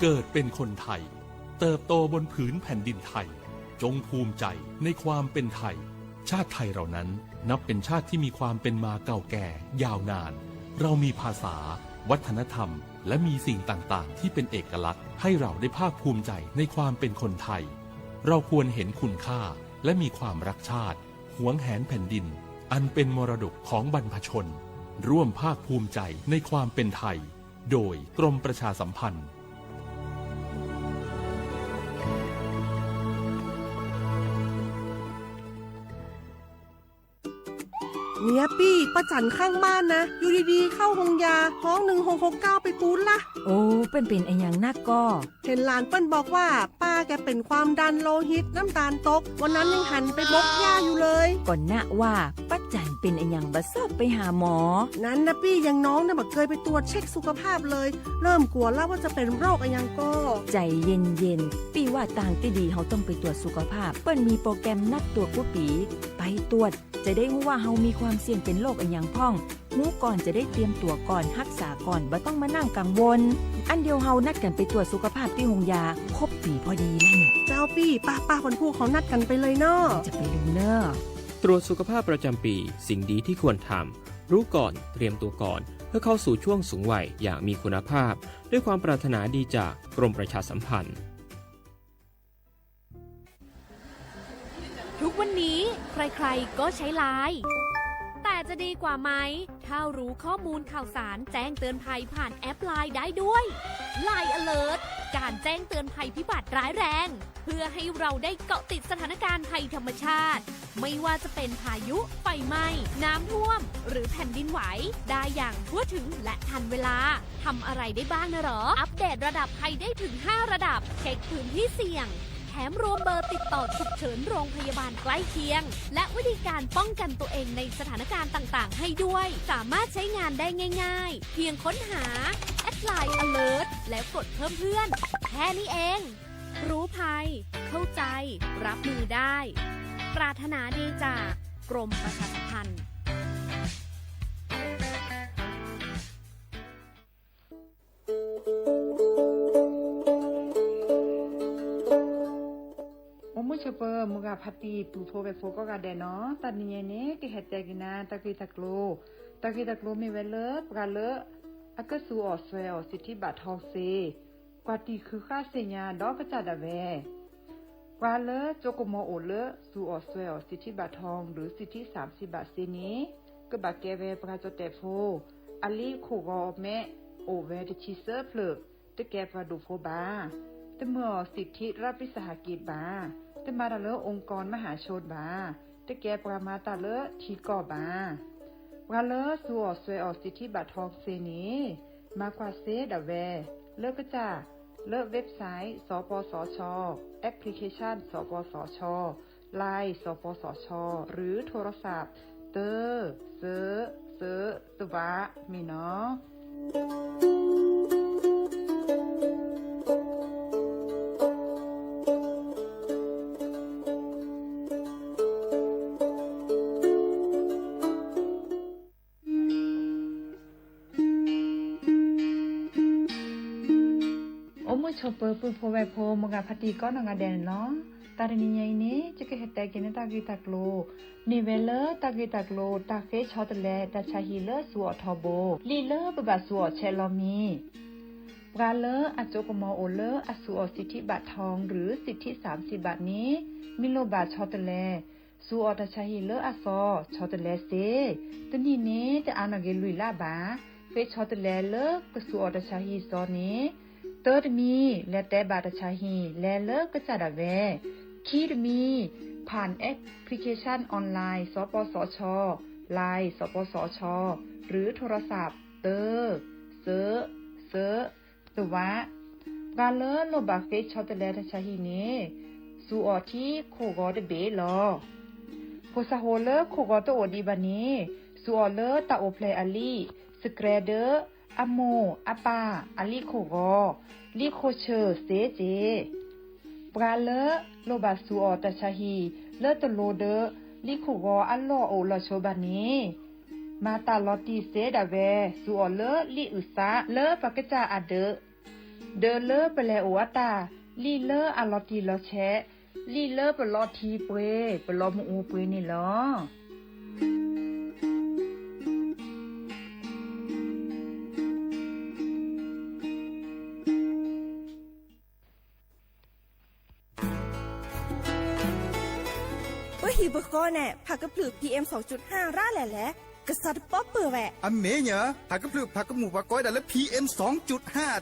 เกิดเป็นคนไทย เติบโตบนผืนแผ่นดินไทย จงภูมิใจในความเป็นไทย ชาติไทยเรานั้นนับเป็นชาติที่มีความเป็นมาเก่าแก่ยาวนาน เรามีภาษา วัฒนธรรม และมีสิ่งต่างๆ ที่เป็นเอกลักษณ์ ให้เราได้ภาคภูมิใจในความเป็นคนไทย เราควรเห็นคุณค่า และมีความรักชาติ หวงแหนแผ่นดิน อันเป็นมรดกของบรรพชน ร่วมภาคภูมิใจในความเป็นไทย โดยกรมประชาสัมพันธ์ เนี่ยปี้ ป้าจั๋นข้างบ้านนะ อยู่ดีๆ เข้าโฮงยา ฮ้อง หนึ่งหกหกเก้า ไปปู๊ดละ โอ้ เปิ้นเป๋นอะหยังนักก่อ เห็นหลานเปิ้นบอกว่า ป้าแกเป็นความดันโลหิต น้ำตาลตก วันนั้นยังหันไปบกหญ้าอยู่เลย ก่อนนะว่า ป้าจั๋นเป๋นอะหยังบ่ชอบไปหาหมอ นั้นนะปี้ อย่างน้องเนี่ยบ่เคยไปตรวจเช็คสุขภาพเลย เริ่มกลัวแล้วว่าจะเป็นโรคอะหยังก่อ ใจ๋เย็นๆ ปี้ว่าตางตี้ดีเฮาต้องไปตรวจสุขภาพ เปิ้นมีโปรแกรมนัดตรวจกู้ปี๋ ไปตรวจ จะได้ฮู้ว่าเฮามีความเสี่ยงเป็นโรคอะหยังพ่อง ฮู้ก่อนจะได้เตรียมตั๋วก่อน ฮักษาก่อน บ่ต้องมานั่งกังวล อั้นเดี๋ยวเฮานัดกั๋นไปตรวจสุขภาพตี้โฮงยา ครบปี๋พอดีแล้วเนี่ย เจ้าปี้ ป้าๆ วันพูกเฮานัดกั๋นไปเลยเนาะ จะไปลืมเน่อ ตรวจสุขภาพประจำปี สิ่งดีที่ควรทำ รู้ก่อน เตรียมตัวก่อน เพื่อเข้าสู่ช่วงสูงวัยอย่างมีคุณภาพ ด้วยความปรารถนาดีจากกรมประชาสัมพันธ์ ทุกวันนี้ใครๆก็ใช้ไลน์ แต่จะดีกว่าไหม ถ้ารู้ข้อมูลข่าวสารแจ้งเตือนภัยผ่านแอปไลน์ได้ด้วย ไลน์ Alert การแจ้งเตือนภัยพิบัติร้ายแรง เพื่อให้เราได้เกาะติดสถานการณ์ภัยธรรมชาติ ไม่ว่าจะเป็นพายุ ไฟไหม้ น้ำท่วม หรือแผ่นดินไหว ได้อย่างทั่วถึงและทันเวลา ทำอะไรได้บ้างนะหรอ อัปเดตระดับภัยได้ถึงห้าระดับ เช็คพื้นที่เสี่ยง แถมรวมเบอร์ติดต่อฉุกเฉินโรงพยาบาลใกล้เคียง และวิธีการป้องกันตัวเองในสถานการณ์ต่างๆ ให้ด้วย สามารถใช้งานได้ง่ายๆ เพียงค้นหา แอดไลน์ Alert แล้วกดเพิ่มเพื่อน แค่นี้เอง รู้ภัย เข้าใจ รับมือได้ ปรารถนาดีจากกรมประชาสัมพันธ์ အိၣ်မုာ်ဆိးပၢၤ မုၢ်ဂၤဖါတံၢ် ပုၢ်ဖိဝဲၢ်ဖိကိးဂၤဒဲးနီၤ, တနံၤညါအံၤန့ၣ် ကဟဲတဲက့ၤနၤ တၢ်ဂ့ၢ်တၢ်ကျိၤ, တၢ်ဂ့ၢ်တၢ်ကျိၤမ့ၢ်ဝဲလၢ ပှၤလၢ အကစူၤအီၣ်စွဲအီၣ်စံးထံဘၣ်ထီၣ်စ့ ကွၢ်တံၢ်ဃုာ်ဃာ်သ့ၣ်ညါဒီးကစၢ်ဒၣ်ဝဲ ပှၤလၢကၠိကမီၤအိၣ်လၢစူၤအီၣ်စွဲအီၣ်စံးထံဘၣ်ထီၣ် ဒီးစံးထံစၣ်စံးဘၣ်စ့န့ၣ် ကဘၣ်ကဲဝဲပှၤကၠီၣ်တဲၣ်ဖိ, အလံာ်ခိၣ်ဂီၤမဲအိၣ်ဝဲတဆံသၢဖျၢၣ်, တကဲပှၤဒိၣ်ဖိဘၣ်. တမၤအီၣ်စံးထံရးပံစဟးက့ဘၣ်. တမၤတၢ်လၢအိၣ်ကီၢ်မဟးဆိဘၣ်. တကဲပှၤမၤတၢ်လၢထံကီၢ်ဘၣ်. ပှၤလၢစူၤအီၣ်စွဲအီၣ်စံးထံဘၣ်ထီၣ်စ့န့ၣ် မၤကွၢ်စ့ဒၣ်ဝဲ လၢကစၢ် လၢ website စပစချ, application စပစချ, Line စပစချ, ឬ โทรศัพท์ တၢ စၢ စၢ တဝး မ့ၢ်နီၤ. အိၣ်မုာ်ဆိးပၢၤ ပုၢ်ဖိဝဲၢ်ဖိ မုၢ်ဂၤဖါတံၢ်ကိးနီၢ်ဂၤဒဲးန့ၣ်လီၤ. တၢ်တနံၤညါအံၤန့ၣ် ယကဟဲတဲက့ၤန့ၢ်တၢ်ဂ့ၢ်တၢ်ကျိၤ မ့ၢ်ဝဲလၢတၢ်ဂ့ၢ်တၢ်ကျိၤ တၢ်ဃ့ဆီတလဲ တၢ်ဆါဟံၣ်လၢစူၤအီၣ်ထီဘိ, လံာ်လၢပဘၣ်စူၤအီၣ်ဆဲးလီၤမံၤ ပှၤလၢအကၠိကမီၤအိၣ်လၢအစူၤအီၣ်စံးထံဘၣ်ထီၣ် ဒီးစံးထံစၣ်စံးဘၣ်န့ၣ် မ့ၢ်လိၣ်ဘၣ်ဆီတလဲ စူၤအီၣ်တၢ်ဆါဟံၣ်လၢအသီ ဆီတလဲစ့, တနံၣ်န့ၣ် တအါနီၣ်က့ၤလွံၢ်လါဘၣ်. ဃ့ဆီတလဲလၢကစူၤအီၣ်တၢ်ဆါဟံၣ်သီန့ၣ် တၢတမံၤ လဲၤတဲဘၣ်တၢ်ဆါဟံၣ် လဲၤလၢကစၢ်ဒၣ်ဝဲ, ခံတမံၤ ဖၣ် application online စပစချ, Line စပစချ, ឬ โทรศัพท์ တၢ စၢ စၢ တဝး ပှၤလၢလိၣ်ဘၣ်ဃ့ဆီတလဲတၢ်ဆါဟံၣ်န့ၣ် စူၤအီၣ်ထံခိၣ်ဂီၤတဘ့ၣ်လီၤ. ဖိသၣ်ဟိလၢခိၣ်ဂီၤတအိၣ်ဒံးဘၣ်န့ၣ် စူၤအီၣ်လၢတၢ်အိၣ်ဖျဲၣ်အလံာ် စကြဲဒၢ အမိၢ်အပၢ်အလံာ်ခိၣ်ဂီၤ, လံာ်ခိၣ်ဆၢၣ်စ့စ့ၢ်. ပှၤလၢလိၣ်ဘၣ်စူၤအီၣ်တၢ်ဆါဟံၣ် လၢတလိၤဒၢ လံာ်ခိၣ်ဂီၤအလီၢ်အိၣ်လီၤဆိဘၣ်န့ၣ် မၤတၢ်လီၤတံၢ်စ့ဒၣ်ဝဲ စူၤအီၣ်လၢလံာ်အုၣ်သးလၢပှၤကစၢ်အဒၢး ဒီးလၢပလဲၤအိၣ်အတၢ်, လံာ်လၢအလီၤတံၢ်လီၤဆဲး, လံာ်လၢပလီၤထံပှ့ၤ ပလီၤမုၢ်အူပှ့ၤန့ၣ်လီၤ. ပဟံၣ်ပဃီန့ၣ် ဖးကဖျၢၣ် PM ရၣ်လဲၣ်လဲၣ်, ကစးတပီပၢၢ်ဝဲ. အမ့ၢ်ညါ, ဖးကဖျၢၣ်ဖးကမူၣ် ပှၤကိးဝဲဒၣ်လၢ PM ရၣ်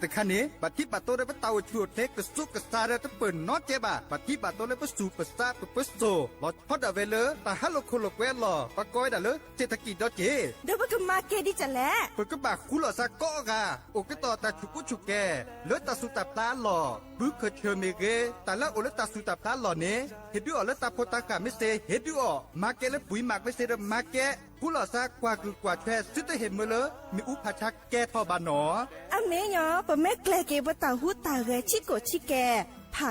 တခါန့ၣ် ဘၣ်ထံးဘၣ်တီလၢပတၢ်အိၣ်ဆူၣ်အိၣ်ချ့ ကဆူးကဆါဒီးတပၢၢ်နီတကဲဘၣ်. ဘၣ်ထံးဘၣ်တီလၢပဆူးပဆါပပၢဆှၢ လီၤဆီဒၣ်ဝဲလၢ တၢ်ဟးလိာ်ခိၣ်လိာ်ကွဲအလီၢ် ပှၤကိးဝဲဒၣ်လၢ သ့ၣ်ထကံၣ်ဒီးက့ၢ်. ဒီးပကမၤကဲဒ်လဲၣ်. ပကဘၣ်ဃူလိာ်သးကိးဂၤ အိၣ်ကတီၢ်တၢ်ဆူၣ်ကိၣ်ဆူၣ်ကဲၤ လၢတၢ်ဆူးတၢ်ဖျါအလီၢ်, ဘုခၢၣ်ဆၢၣ်မ့ၢ်ဂ့ၤ, တၢ်လၢအအိၣ်လၢတၢ်ဆူးတၢ်ဖျါအလီၢ်န့ၣ် ဟ့ၣ်ဒုးအီၣ်လၢတၢ်ဖိတၢ်ဃၢ်မ့ၢ်စ့ၢ်, ဟ့ၣ်ဒုးအီၣ်, မၤကဲလၢပှၤမၤကမ့ၢ်စ့ၢ်ဒီးမၤကဲ, ဃူလိာ်သးကွၢ်ကုၢ်ကွၢ်ထွဲ သုတဟ့ၣ်မၢလၢ မ့ၣ်အူဖးဆါကဲထီၣ်ဘၣ်နီၤ. အမ့ၢ်ညါ, ပမ့ၢ်ကျဲၤက့ၤပတၢ်ဟူးတၢ်ဂဲၤဆံးကိာ်ဆံးကဲၤ ဖးကဖျၢ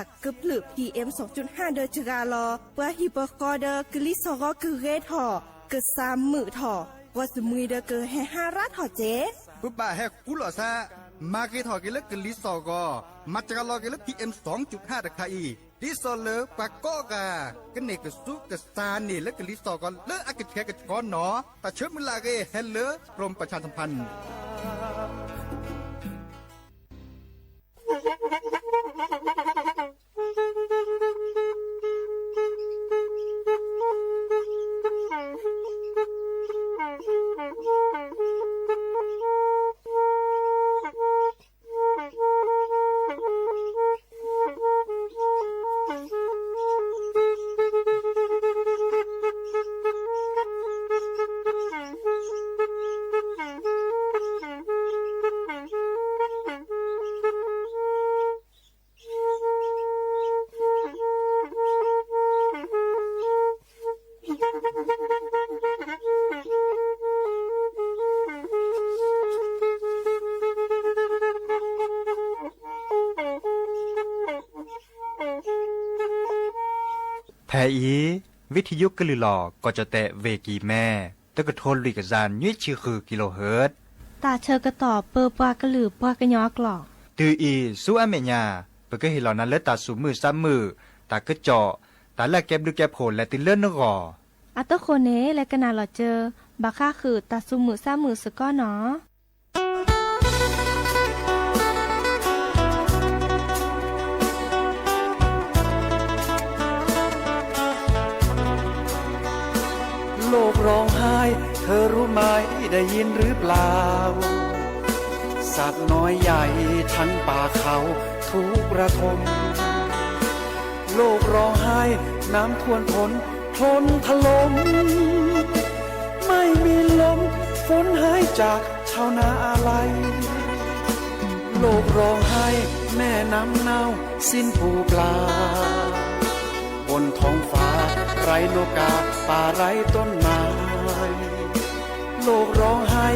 ၣ် PM ဒီးစှၤလီၤ, ပှၤဟံၣ်ပဃီဒီးကလံၤစှီၤဂီၤကဂ့ၤထီၣ်, ကစၢ်မုာ်ထီၣ်, ပှၤစမှံၤဒီးကဟဲဟါရၣ်ထီၣ်က့ၢ်. ပဘၣ်ဟဲဃူလိာ်သး, မၤဂ့ၤထီၣ်က့ၤလၢကလံၤစှီၤဂီၤ, မၤစှၤလီၤက့ၤလၢ PM ရၣ်တခါအံၤ, ဒ်သိးလၢပှၤကိးဂၤ ကန့ၢ်ကဆူးကဆါန့ၣ်လၢကလံၤစှီၤဂီၤလၢအကဆှဲကဆှီနီၤ. တၢ်ဆၢမုၢ်လၢ်အဂ့ၢ် ဟဲလၢ ကရူၢ်ပဆၣ်တဖၣ်န့ၣ် ဖဲအံၤ ဝံထံယိကလုၢ်လီၤ ကီၢ်ကၠီၣ်တဲၣ် ဝ့ၢ်ကံၢ်မဲ, တကထိလွံၢ်ကယၤနွံဆံဃု kilohertz, တၢ်ဆၢကတီၢ်ပၢပှၤကလုာ်ပှၤကညီအကျိာ်, တုၤအံၤဆူအမဲာ်ညါ, ပကဟ့ၣ်လီၤနၤလၢတၢ်သူၣ်မုာ်သးမုာ်, တၢ်ကစီၣ်, တၢ်လၢအကဲဘျုးကဲဖှိၣ်လဲၤတုၤလၢနဂီၢ်. အတဃိန့ၣ် လဲၤကနၣ်လီၤစၢၤ ဘၣ်ဃးဃုာ်တၢ်သူၣ်မုာ်သးမုာ်စ့ၢ်ကီးနီၤ. โลกร้องไห้ เธอรู้ไหม ได้ยินหรือเปล่า สัตว์น้อยใหญ่ ทั้งป่าเขา ทุกข์ระทม โลกร้องไห้ น้ำท่วมท้น โคลนถล่ม ไม่มีลม ฝนหายจาก ชาวนาอาลัย โลกร้องไห้ แม่น้ำเน่า สิ้นปูปลา บนท้องฟ้า ไร้นกกา ป่าไร้ต้นไม้ โลกร้องไห้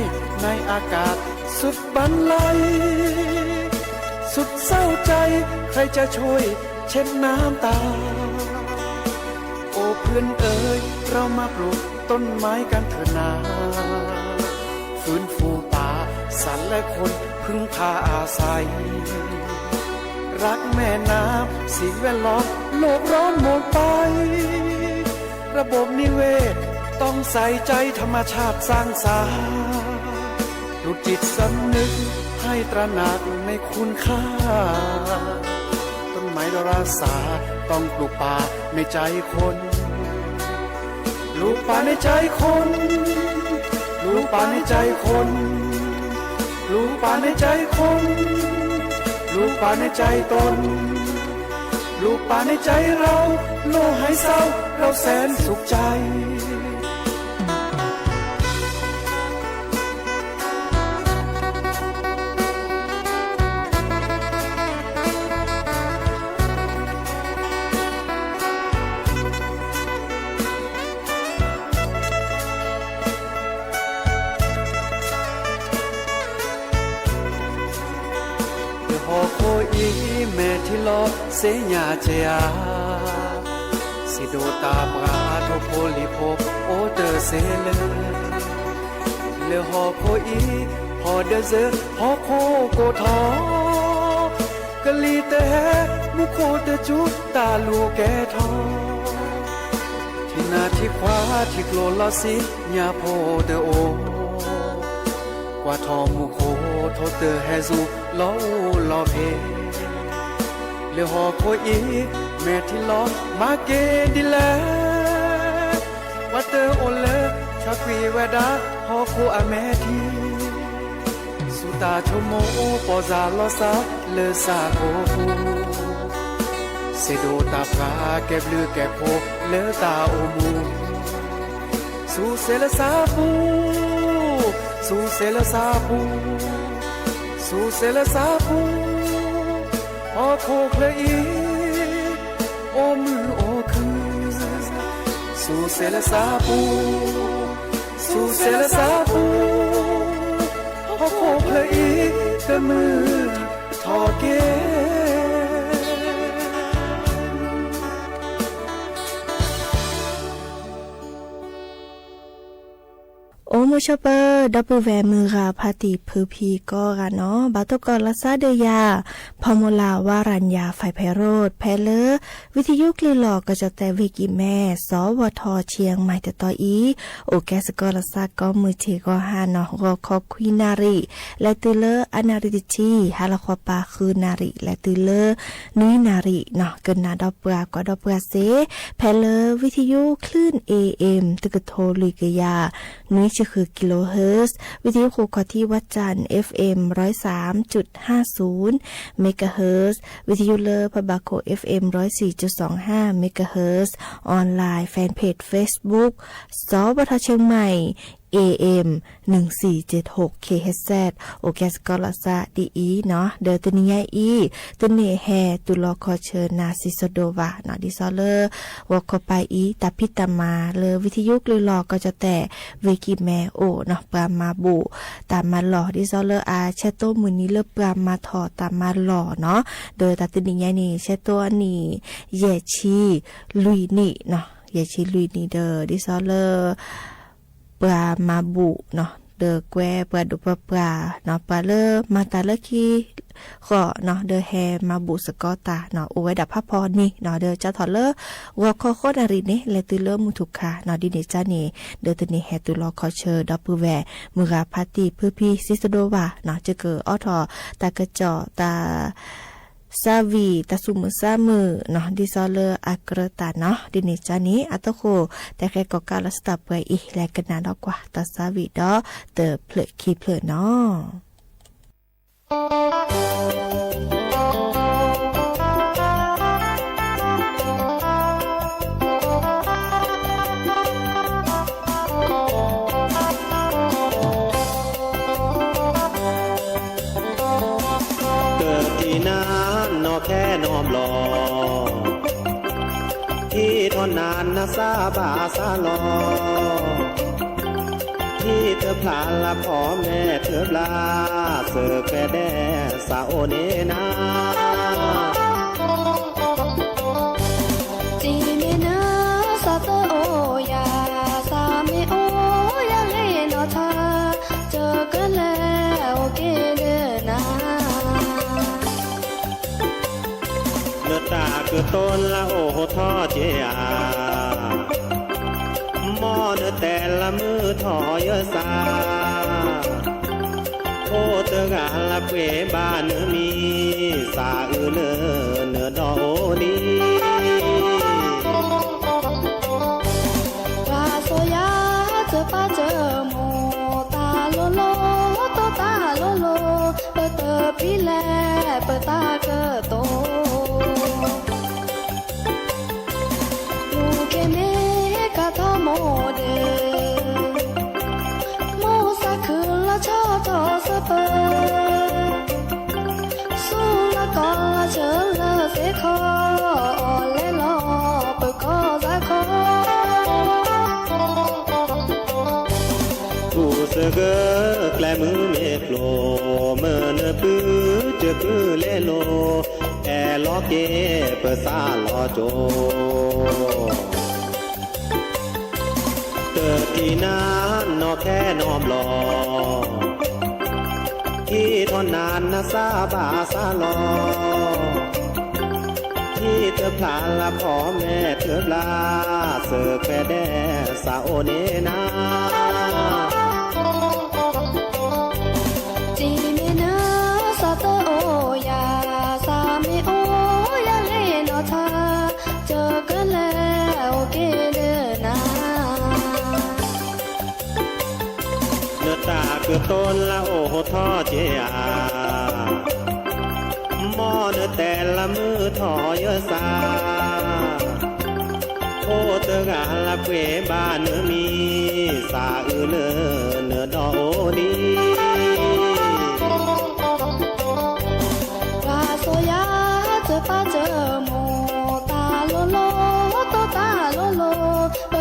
ในอากาศ สุดบรรลัย สุดเศร้าใจ ใครจะช่วยเช็ดน้ำตา โอ้เพื่อนเอ๋ย เรามาปลูกต้นไม้กันเถอะนา ฟื้นฟูป่า สัตว์และคนพึ่งพาอาศัย รักแม่น้ำ สิ่งแวดล้อม โลกร้อนหมดไป ระบบนิเวศ ต้องใส่ใจ ธรรมชาติสร้างสรรค์ ปลุกจิตสำนึก ให้ตระหนักในคุณค่า ต้นไม้ดาราศาสตร์ ต้องปลูกป่าในใจคน ปลูกป่าในใจคน ปลูกป่าในใจคน ปลูกป่าในใจคน ปลูกป่าในใจตน ปลูกป่าในใจเรา โลกหายเศร้า เราแสนสุขใจ လၢဟီၣ်ခိၣ်အံၤ မဲာ်ထံလီၤ စ့ညါက့ၤဧါ, စံးဒိးတၢ်ပှၤ ထိၣ်ဖိလံၤဖိ အိၣ်တ့ၢ်စ့လၢ လၢဟီၣ်ခိၣ်အံၤ ဟီၣ်ဒၢစၢၤ ဟီၣ်ခိၣ်ကိးထီၣ် ကလံၤတဟဲ မူခိၣ်တစူၤ တၢ်လူၤကဲထီၣ်, ထံနၢ်ထံခွါ ထံကျိလီၤဆံ ညၣ်ဖိတအိၣ်, ကွၢ်ထီၣ်မူခိၣ် ထိၣ်တဟဲစူၤ လီၤအူလီၤဖ့, လၢဟီၣ်ခိၣ်အံၤ မဲာ်ထံလီၤ မၤက့ၤဒ်လဲၣ်, ပှၤတအိၣ်လၢ ဆါကွံာ်ဝဲဒၣ် ဟီၣ်ခိၣ်အမဲာ်ထံ ဆူတၢ်ဆိကမိၣ် ပီၢ်စၢ်လီၤစၢ် လၢစၢ်ခိၣ်ပူၤ, စ့ဒိၣ်တၢ်ဖျါ ကဲဘျုးကဲဖှိၣ် လၢတၢ်အိၣ်မူ, ဆူစ့လၢစၢ်ပူၤ, ဆူစ့လၢစၢ်ပူၤ, ဆူစ့လၢစၢ်ပူၤ, ဟီၣ်ခိၣ်ချၢအံၤ အိၣ်မုာ်အိၣ်ခုၣ်, ဆူစ့လၢစၢ်ပူၤ, ဆူစ့လၢစၢ်ပူၤ, ဟီၣ်ခိၣ်ချၢအံၤ ကမုာ်ထီၣ်က့ၤ အိၣ်မုာ်ဆိးပၢၤ ဒီပုၢ်ဝဲၢ်မုၢ်ဂၤဖါတံၢ်ဖုဖံကိးဂၤနီၤ, ဘၣ်တိၢ်ကီးလီၤသးဒီးယၤ ဖီမူၤလၢ် ဝါရၤညါ ဖဲဖဲရိၣ် ဖဲလၢ ဝံသယုကလုၢ်လီၤ ကီၢ်ကၠီၣ်တဲၣ် ဝ့ၢ်ကံၢ်မဲ စီၤဝီၤထီၣ် ဆံၣ်မဲၣ်တတီၤအံၤ အိၣ်ကဲစ့ၢ်ကီးလီၤသးကိးမုၢ်ထံဂီၤဟါနီၤ, ဂီၤခီခွံနၣ်ရံၣ် လဲၤတုၤလၢအနၣ်ရံၣ်တဆံ, ဟါလီၤဃီပၤဃုနၣ်ရံၣ် လဲၤတုၤလၢ နွံနၣ်ရံၣ်နီၤ, ကနၣ်ဒီးပှၤကွၢ်ဒီးပှၤစ့ၢ် ဖဲလၢ ဝံသယုကလုၢ် เอเอ็ม တကထိလွံၢ်ကယၤ နွံဆံဃု kilohertz, ဝံသယုဃိးခီၣ်ထံးဝၣ်စၣ် FM ร้อยสามจุดห้าศูนย์ megahertz, ဝံသယုလၢပဘၣ်ခိၣ် FM ร้อยสี่จุดสองห้า megahertz, online fan page Facebook စီၤဝီၤထီၣ် ဆံၣ်မဲၣ် AM หนึ่งสี่เจ็ดหก kilohertz အိၣ်ကဲစ့ၢ်ကီးလီၤသးဒ်အံၤနီၤ, ဒီးတနံၤညါအံၤ တန့ၢ်ဟဲတူၢ်လီၤခီၣ်ဆၢနၤစံးဆၢဒိၣ်ဘၣ်နီၤ, ဒ်သိးလၢ ဂီၤခီပၤအံၤ တၢ်ဖံးတၢ်မၤလၢ ဝံသယုကလုၢ်လီၤ ကီၢ်ကၠီၣ်တဲၣ် ဝ့ၢ်ကံၢ်မဲ အိၣ်နီၤ, ပှၤမၤဘူၣ်တၢ်မၤလီၢ် ဒ်သိးလၢအဆဲးတိၢ်မုၢ်နံၤလၢပှၤမၤထီၣ်တၢ်မၤလီၢ်နီၤ, ဒီးတၢ်တနံၤညါန့ၣ် ဆဲးတိၢ်အနံၣ် ယဲၢ်ဆံလွံၢ်နံၣ်နီၤ, ယဲၢ်ဆံလွံၢ်နံၣ်ဒီး ဒ်သိးလၢ ပှၤမၤဘူၣ်နီၤ, ဒီးကွဲပှၤဒိၣ်ပှၤပှၢ်နီၤ, ပှၤလၢမၤတၢ်လၢခံဃီနီၤ, ဒီးဟဲမၤဘူၣ်စ့ၢ်ကီးတၢ်နီၤ, အိၣ်ဝဲဒၣ်ဖးဖီန့ၣ်နီၤ, ဒီးကၢ်ထီၣ်လၢ ဂီၤခီဃိးနၣ်ရံၣ်န့ၣ် လဲၤတုၤလၢမုၢ်ထူၣ်ခါနီၤ, ဒ်န့ၣ်ကၢ်န့ၣ် ဒီးတန့ၢ်ဟဲတူၢ်လီၤခီၣ်ဆၢ ဒီပုၢ်ဝဲၢ် မုၢ်ဂၤဖါတံၢ်ဖုဖံစံးဆၢဒိၣ်ဘၣ်နီၤ, ကကအိးထီၣ်တၢ်ကစီၣ်တၢ် သးဝံၣ်တၢ်သူၣ်မုာ်သးမုာ်နီၤ, ဒ်သိးလၢအကြၢးတၢ်နီၤ, ဒ်န့ၣ်ကၢ်န့ၣ် အတၢ်ဃိ တၢ်ဃဲကီၢ်ကၢ်လီၤစတၢ်ပှဲၤအံၤ လဲၤကနၣ်ဒီးကွၢ်တၢ်သးဝံၣ်ဒီးတဖျၢၣ်ခံဖျၢၣ်နီၤ. တထံၣ်နၤနီၢ်ခဲနီတဘျီ, ထံၣ်ထီၣ်နၤနသးဘၣ်သးလီၤ, ထံၣ်တဖျါလၢဖီမဲာ်တဘျါ, စၢၤခွဲးဒဲးစးအိၣ်န့ၣ်နၤ စံးမ့ၢ်နၤ စးတအိၣ်ယၤ, စးမ့ၢ်အိၣ်ယၤဂ့ၤနီၢ်ထါ, ကကလဲၤအိၣ်က့ၤလၢနၤ, နတၢ်ကတိၤလၢအိၣ်ဟိထီၣ်က့ၤဧါ, မ်နတဲလၢမုၢ်ထီၣ်ယၢၤစၢ်, ဖိတဂၤလၢပှ့ၤဘၣ်နမံၤ, စးအုးလၢနဒီအိၣ်လံ ပှၤစီၤယၤ စၢၤပၢ်စၢၤမိၢ်, တၢ်လိၤလိၤ တိတၢ်လိၤလိၤ, ပတပျံၤလဲၤ ပတၢ်ကတိၤ, လူၤခ့မ့ၢ်ကထီၣ်မိၢ်ဒဲး, မိၢ်သးခုလီၤဆီထီၣ်စၢၤပၢၤ ဆူလီၢ်ကီၢ်လီၤဆၢလၢသ့ၣ်ခီ, လဲၤလီၤပကီၢ်စၢ်ခီ, ကူၣ်စ့ၢ်ကီးကျဲမုၢ်မ့ၢ်ကျိၤ, မ့ၢ်နပုၢ်တကုၢ်လဲၤလိၤ, အဲၣ်လီၤက့ၤပသးလီၤကၠိ တထံၣ်နၤနီၢ်ခဲနီတဘျီ, ထံထီၣ်နၤနစၢ်ဘၣ်စၢ်လီၤ, ထံတဖျါလၢဖီမဲာ်တဘျါ, စၢၤခွဲးဒဲးစးအိၣ်န့ၣ်နၤ. တံၤမ့ၢ်နစးတအိၣ်ယၤ, စးမ့ၢ်အိၣ်ယၤလံနီၢ်ထါ, တကလဲၤအိၣ်က့ၤဒီးနၤ. နတၢ်ကတိၤလၢအိၣ်ထီၣ်က့ၤဧါ, မ်နတဲလၢမုၢ်ထီၣ်ယၢ်စၢ်, အိၣ်တဂၤလၢပှဲၤဘၣ်နမံၤ, စးအုးလၢနဒီအိၣ်လံ. ပှၤစီၤယၤတပာ်တမိၢ်, တၢ်လိၤလိၤ, တိတၢ်လိၤလိၤ, ပတ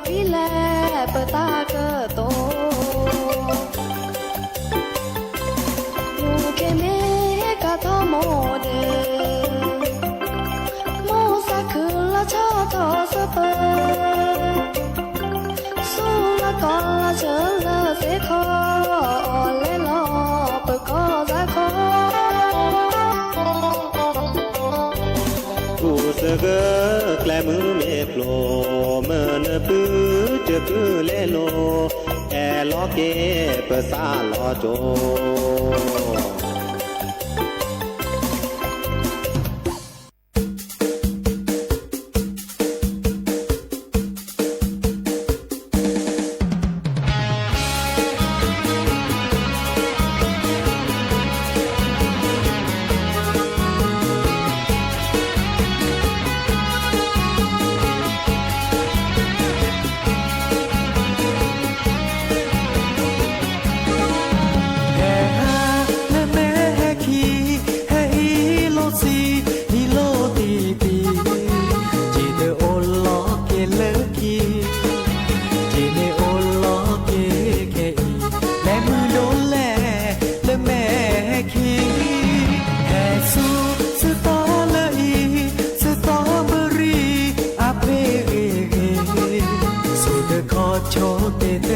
ပျံၤလဲၤပတၢ်ကတိၤ. မူခ့မ့ၢ်ကထီၣ်မိၢ်ဒဲး, မိၢ်စးခုလီၤဆီထီၣ်စၢၤပၢၤ, ဆူလီၢ်ကီၢ်လီၤဆၢလၢသ့ၣ်ခီ, အီၣ်လဲၤလီၤပကီၢ်စးခီ. ကူၣ်စဂၢၢ်ကျဲမုၢ်မ့ၢ်ဖျိ, မ့ၢ်နပုၢ်တပုၢ်လဲၤလိၤ, အဲၣ်လီၤက့ၤပစးလီၤကၠိ. ဟဲဟးလၢမဲာ်ဟဲခံ, ဟဲဟံးလိာ်ဆံ, ဟံးလိာ်တံၢ်တံၢ်, ယတအိၣ်လီၤက့ၤလၢခံ, ယမ့ၢ်အိၣ်လီၤက့ၤခဲအံၤ, လဲၤမုာ်ဒိၣ်လဲၣ်လၢမဲာ်ဟဲခံ, ဟဲဆူစတီၤလၢအံၤ, စတီၤဘရံၤအဖ့ဂ့ၤဂ့ၤ, ဆိတခီဆိတ့ၢ်တဂ့ၤ,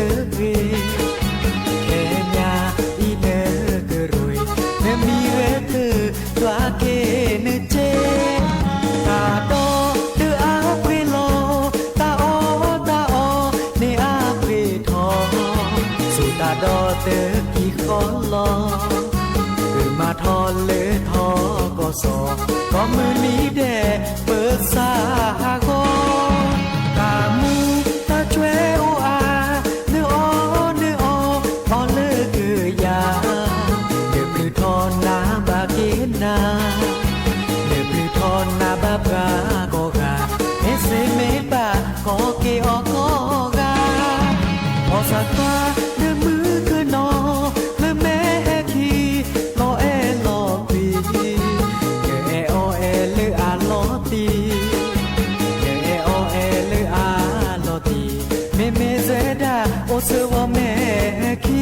ခဲညါအံၤနကရူၢ်, နမံၤဂဲၤထၢၣ် ဒွးက့ၤနစ့, တၢ်ဒီတၢ်အါပှ့ၤလီၤ, တၢ်အီၣ်တၢ်အီန့ၣ်အါပှ့ၤထီၣ်, ဆိတၢ်ဒီတကံၢ်ဃီလီၤ, ကမၤထီၣ်လၢထီၣ်ကီၢ်စီၤ, ကီၢ်မုၢ်နံၤဒဲးပစးဟးဂီၤ, တၢ်မူတၢ်ကွဲအိၣ်အါ, နအီၣ်နအီ, အီၣ်လၢကယၤ, နဘျုးထီၣ်နၤဘၣ်က့ၤနၤ, နဘျုးထီၣ်နၤဘၣ်ပှၤကိးဂၤ, မ့ၢ်စ့မ့ၢ်ဘၣ်ကီက့ၤအီၤကိးဂၤ, ဖီၣ်စးကွၢ်နမုၢ်ကနီၤ, လၢမဲာ်ဟဲခံ, လီၤအဲၣ်လီၤကွံ, နအဲၣ်အီၣ်အဲၣ်လၢအလီၤတံၢ်, နအဲၣ်အီၣ်အဲၣ်လၢအလီၤတံၢ်, မ့မ့ၢ်စဲဒၣ်အိၣ်ဆၢဝီၤမဲာ်ခံ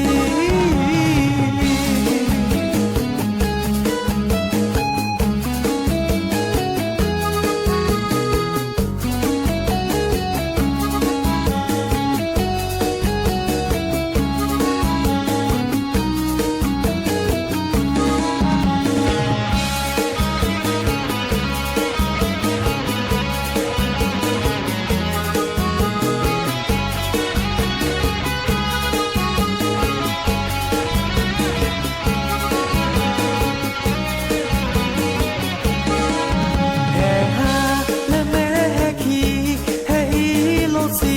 ဟဲဟးလၢမဲာ်ဟဲခံ, ဟဲဟံးလိာ်ဆံ,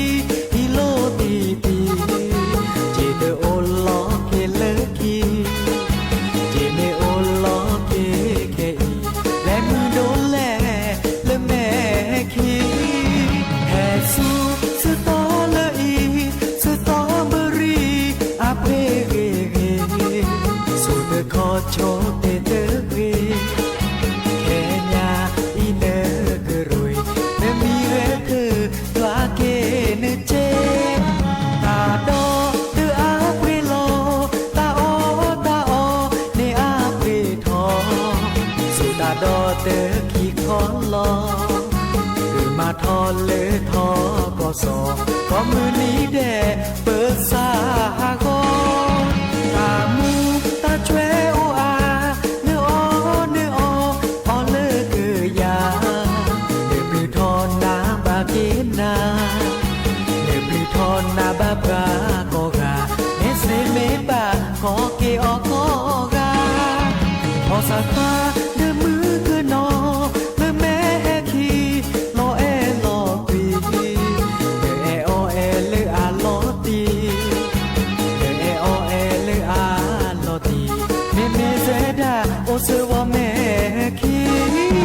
ဟံးလိာ်တံၢ်တံၢ်, ယတအိၣ်လီၤက့ၤလၢခံ, ယမ့ၢ်အိၣ်လီၤက့ၤခဲအံၤ, လဲၤမုာ်ဒိၣ်လဲၣ်လၢမဲာ်ဟဲခံ, ဟဲဆူစတီၤလၢအံၤ, စတီၤဘရံၤအဖ့ဂ့ၤဂ့ၤ, ဆိတခီဆိတ့ၢ်တဂ့ၤ, ခဲညါအံၤနကရူၢ်, နမံၤဂဲၤထၢၣ်ဒွးက့ၤနစ့, တၢ်ဒီတၢ်အါပှ့ၤလီၤ, တၢ်အီၣ်တၢ်အီန့ၣ်အါပှ့ၤထီၣ်, ဆိတၢ်ဒီတကံၢ်ဃီလီၤ, ကမၤထီၣ်လၢထီၣ်ကီၢ်စီၤ, ကီၢ်မုၢ်နံၤဒဲးပစးဟးဂီၤ, တၢ်မူတၢ်ကွဲ သးခွါဒီးမုၣ်ကနီၤ လၢမဲာ်ဟဲခံ လီၤအဲၣ်လီၤကွံ ဒီးအဲၣ်အီၣ်အဲၣ်လၢအလီၤတံၢ် ဒီးအဲၣ်အီၣ်အဲၣ်လၢအလီၤတံၢ် မ့မ့ၢ်စဲဒၣ် အိၣ်ဆၢဝီၤမဲာ်ဟဲခံ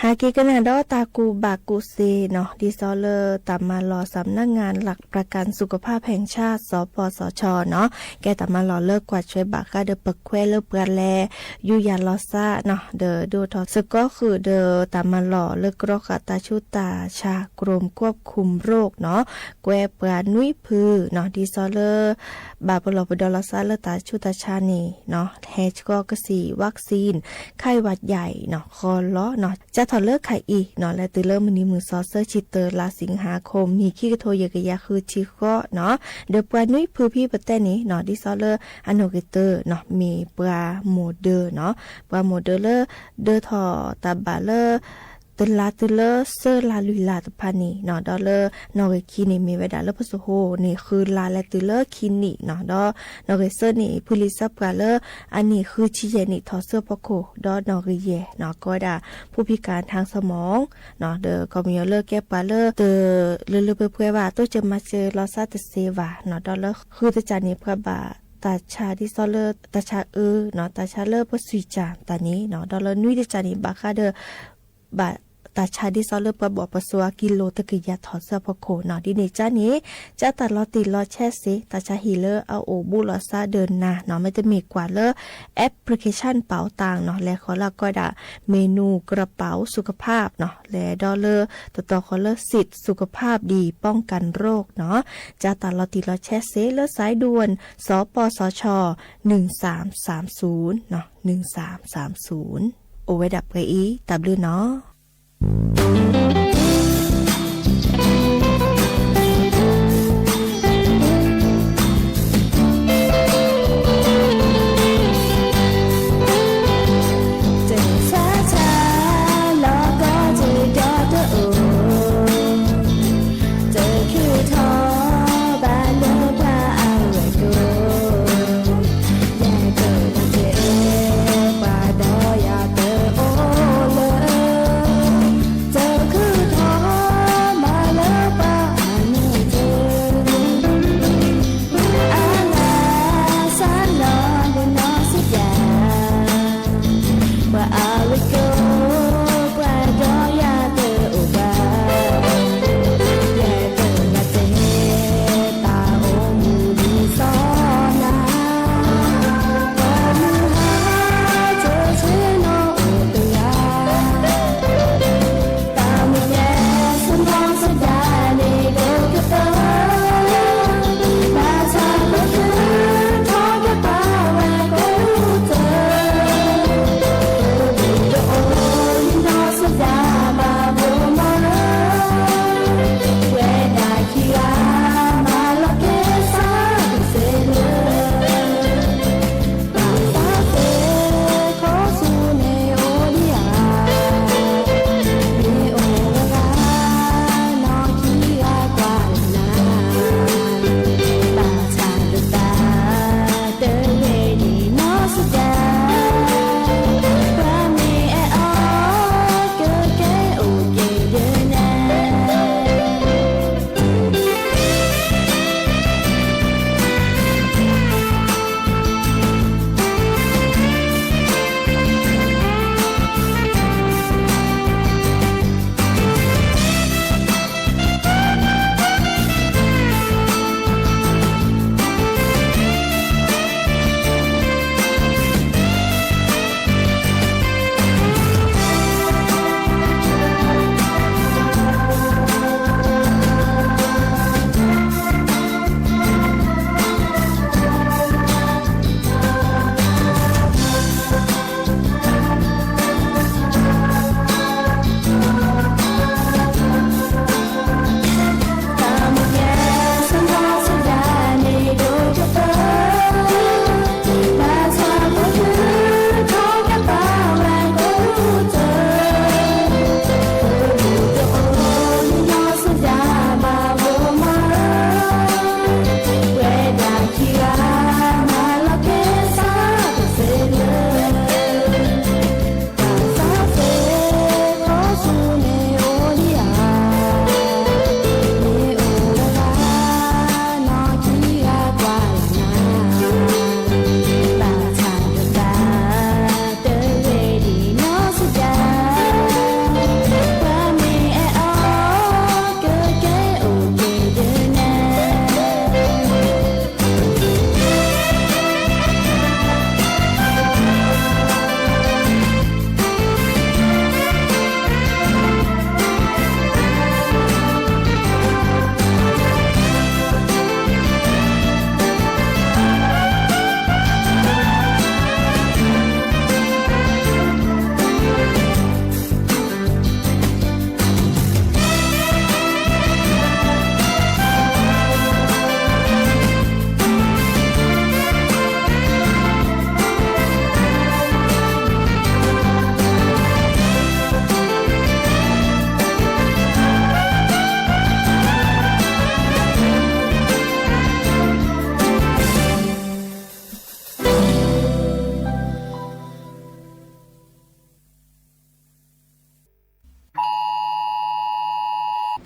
ဟဲက့ၤကနၣ်ဒီးတၢ်ကူၣ်ဘၣ်ကူၣ်သ့နီၤ ဒ်သိးလၢတၢ်မၤလီၤ สำนักงานหลักประกันสุขภาพแห่งชาติ สปสช နီၤ ကဲတၢ်မၤလီၤလၢကွၢ်ထွဲဘၣ်ဃးဒီးပခွဲးလၢပှၤလဲၤ ယူးယၤလီၤသးနီၤ ဒီးဒိၣ်ထီၣ်စ့ၢ်ကီးဃုာ်ဒီးတၢ်မၤလီၤလၢကြီဃာ်တၢ်ဆူးတၢ်ဆါ กรมควบคุมโรคနီၤ ကွဲပှၤနွံဖုနီၤ ဒ်သိးလၢ ဘၣ်ပလီၢ်ပဒီလီၤသးလၢတၢ်ဆူးတၢ်ဆါန့ၣ်နီၤ ဟဲဆှီကစံး วัคซีน ไข้หวัดใหญ่နီၤ ဃီလီၤနီၤ စးထီၣ်လၢခါအံၤနီၤ လဲၤတုၤလၢမုၢ်နံၤမုၢ်သီ သၢဆံတၢ လါစံးဟါခိၣ် မံၤခံကထိယဲၢ်ကယၤဃုဆံဃိးနီၤ ဒီးပှၤနွံဖုဖဲပတဲန့ၣ်နီၤ ဒ်သိးလၢအနီၣ်ဂံၢ်တၢနီၤ မ့ၢ်ပှၤမိၢ်ဒၢနီၤ ပှၤမိၢ်ဒၢလၢ ဒၢထီၣ်တၢ်ဘၣ်လၢ တလါတုၤလၢသၢလါလွံၢ်လါတဖၣ်န့ၣ်နီၤ ဒီးလၢနီၣ်ဂံၢ်ခံန့ၣ် မ့ၢ်ဝဲဒၣ်လၢပစိၤဟိန့ၣ် ဃုလါလဲၤတုၤလၢခံနံၣ်နီၤ ဒီးနီၣ်ဂံၢ်သၢန့ၣ် ဖုလံာ်သးပှၢ်လၢအနံၣ်ဃုဆံယဲၢ်နံၣ်ထီၣ်ဆူအဖီခိၣ် ဒီးနီၣ်ဂံၢ်ယဲၢ်နီၤ ကိးဝဲဒၣ် ผู้พิการทางสมองနီၤ ဒီးခီပညီလၢကဲပှၤလၢတလၢလၢပှဲၤပှဲၤဘၣ် တိစၢၤမၤစၢၤလီၤသးတသ့ဘၣ်နီၤ ဒီးလၢဃုတကးန့ၣ် ပှၤဘၣ်တၢ်ဆါဒ်သိးလၢ တၢ်ဆါအၢနီၤ တၢ်ဆါလၢပစွံၣ်ကၢ်တၢ်န့ၣ်နီၤ ဒီးလၢနွံတကးန့ၣ် ဘၣ်ဃးဒီး ဘၣ်တၢ်ဆါဒ်သိးလၢပှၤဘၣ်ပစိာ်အကံလိၤတကယၤထီၣ်ဆူအဖီခိၣ်နီၤ ဒ်န့ၣ်ကါန့ၣ် ကၢ်တၢ်လီၤတံၢ်လီၤဆဲးစ့ၢ် တၢ်ဆါဟံၣ်လၢအအိၣ်ဘူးလီၤသးဒီးနၤနီၤ မ့တမ့ၢ်ကွၢ်လၢ application เป๋าตังနီၤ လဲၤဃီၤလၢအကိးဝဲဒၣ် เมนูกระเป๋าสุขภาพနီၤ လဲၤဒီးလၢတတီၤဃီၤလၢ สิทธิ์สุขภาพดีป้องกันโรคနီၤ ကၢ်တၢ်လီၤတံၢ်လီၤဆဲးစ့ၢ်လၢ สายด่วน สปสช หนึ่งสามสามศูนย์နီၤ หนึ่งสามสามศูนย์ အိၣ်ဝဲဒၣ်ပှဲၤအံၤ တၢ်ဘျုးနီၤ. တၢ်ဆါလီၤကီၢ်တဒီတအိၣ် တခုထီၣ်ဘၣ်လၢပှၤအဝဲၢ်ကိ ယကတဲပှၤဒီးယၤတအိၣ်လၢ